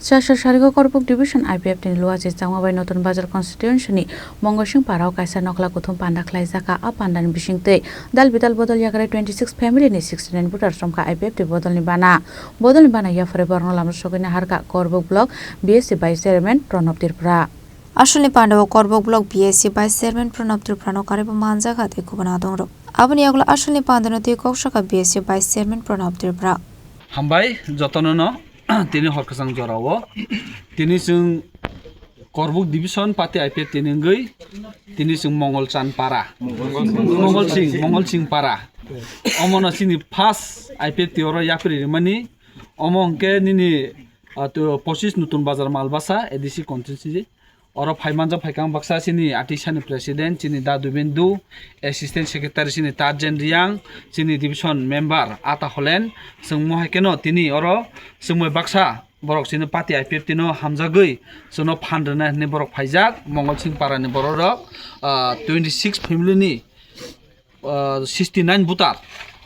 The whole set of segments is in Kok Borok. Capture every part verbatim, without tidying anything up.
Chasha Sarigo Korbuk Division I P F T ni Luachi Changma bai Notun Bazar constituency ni Mongosing Parao kaisa nokla kuthum panda khlaijak. A pandani bisingtwi dal bidal bodol yakarwi twenty six family ni sixty nine voter chomkha I P F T bodolni bana. Bodolni bana yaphare borokno lama sogwi naharkha Korbuk Block B S C Vice Chairman Pranab Tripura. Asulni pandao Korbuk Block B S C Vice Chairman Pranab Tripura no karwi bo manjak tei kubun adongrok. Aboni yagulo asulni pandano twi kok sakha B S C Vice Chairman Pranab Tripura. Hambai jotono no tini hor kwchang jorao tini chwng Korbuk Division Party I P F T ni wngwi tini chwng Mongolchan Para, Mongolsing, Mongolsing Para. Omono chini first I P F T oro yapri rimani. Omo hwnkhe nini, ah, tu-, pochis Nutun Bazar Malbasa A D C constituency. Oro phai manjak phaikha ang baksa chini Atisani president, chini Da Dubendu, assistant secretary chini Tarjen Riang, chini division member Ata Holen, chwngmo hai kheno tini oro chwngmoi baksa borok chini party I P F T no hamjagwi chwngno phan rwna hinwi borok phaijak, Mongolsing Parani borok rok, ah, twenty six family ni, ah, sixty nine voter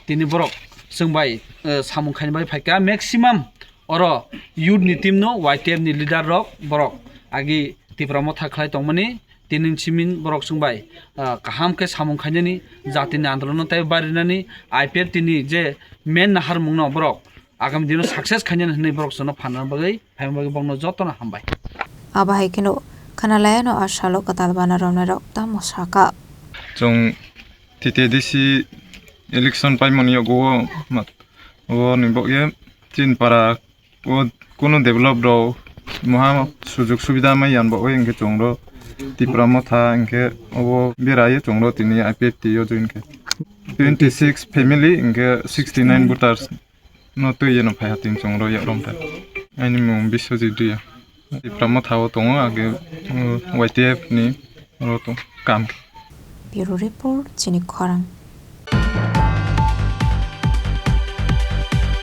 tini borok chwng bai, ah, samung khaina bai phaikha. Maximum oro youth ni team no Y T F ni leader rok borok agi Tipra Motha khlai tongmani, tini simin borok chwng bai, ah, kaham khe samung khainani, jatini andolon no tei barinani, I P F T ni je main naharmung no borok agami dino success khainani hinwi borok chwngno phanna bagwi phaima bagwi borokno jotono hambai. Abo hai kheno khana laiano a salo kwtal bana romnairok tamo saka. Chwng T T A D C election paimani yago o mat-, o ni bokhe Chinpara o kunu develop rok moha sujug subida mai yan bokhe hinkhe chwngno Tipra Motha hinkhe obo berayo chwngno tini I P F T o join khe. Twenty six family hinkhe sixty nine voters no twi yeno phai ha tin chwngno yak romthai. Aini mung Biswajit Riya. Tipra Motha o tongo age, uh, Y T F ni oro tong kam. Bureau Report, Chini Khorang.